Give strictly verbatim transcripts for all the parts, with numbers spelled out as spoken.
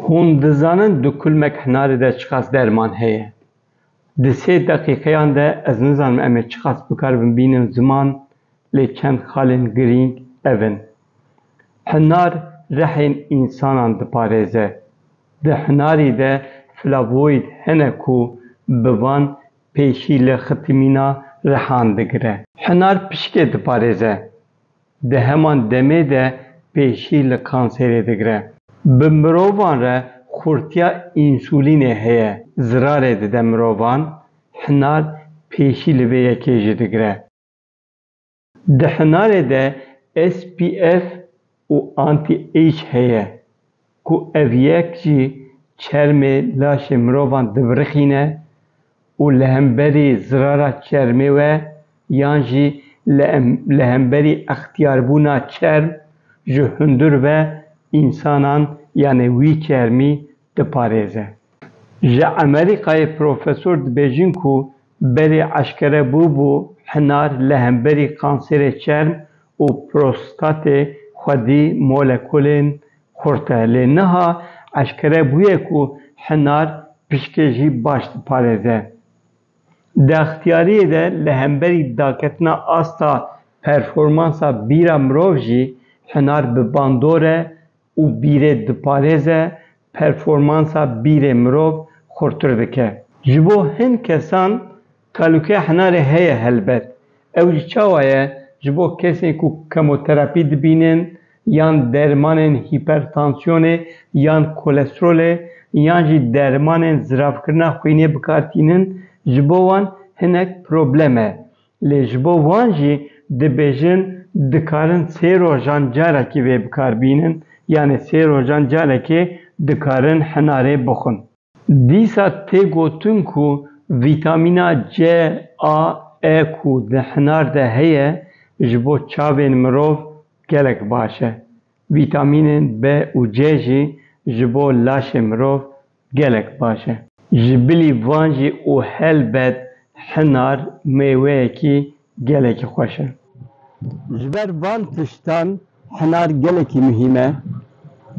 Hûn dizanin di kulmek hinarê de çiqas derman heye? Di sê deqîqeyan de ez nizanim em ê çiqas bikaribin bînin ziman, lê çend xalên girîng ev in. Hinar rihên însanan diparêze. Di hinarî de flavoyîd hene ku bi van pêşî li xitimîna rihan digire. Hinar pişkê diparêze. Di heman demê de pêşî li kanserê digire. Bi mirovan re xurtiya însulînê heye, zirarê dide mirovan, hinar pêşî li vê yekê jî digire. Di hinarê de S P F û anti-age heye ku ev yek jî çermê laşê mirovan dibirixîne û li hemberî zirara çermê we yan jî li em-, li hemberî extiyarbûna çerm ji hundir ve însanan, yanê wî çermî diparêze. Ji Amerîkayê profesor dibêjin ku berê eşkere bûbû hinar li hemberî kanserê çerm û prostatê xwedî molekulên xurt e. Lê niha eşkere bûye ku hinar pişkê jî baş diparêze. Di extiyariyê de li hemberî daketina asta performansa bîra mirov jî hinar bi bandor e û bîrê diparêze, performansa bîrê mirov xurtir dike. Ji bo hin kesan kalûke hinarê heye helbet. Ew jî çawa ye? Ji bo kesên ku kemoterapî dibînin, yan dermanên hîpertansiyonê, yan kolesterolê, yan jî dermanên ziravkirina xwînê bi kar tînin, ji bo wan hinek problem e. Lê ji bo wan jî dibêjin dikarin sê rojan carekê vê bi kar bînin, yanê sê rojan carekê dikarin hinarê bixwin. Dîsa tê gotin ku vîtamîna C, A, E ku di hinar de heye, ji bo çavên mirov gelek baş e. Vîtamînên B û C jî ji bo laşê mirov gelek baş e. Ji bilî van jî û helbet hinar mêweyekî gelekî xweş e. Ji ber van tiştan hinar gelekî muhîm e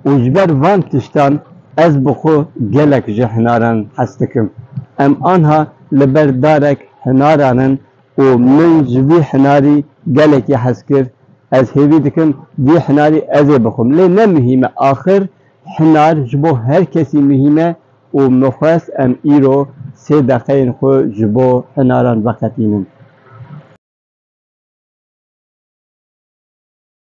û ji ber van tiştan ez bi xwe gelek ji hinaran hez dikim. Em anha li ber darek hinaran in û min ji vî hinarî gelekî hez kir. Ez hêvî dikim vî hinarî ez ê bixwim. Lê ne muhîm e. Axir hinar ji bo her kesî muhîm e û min xwest em îro sê deqeyên xwe ji bo hinaran veqetînin.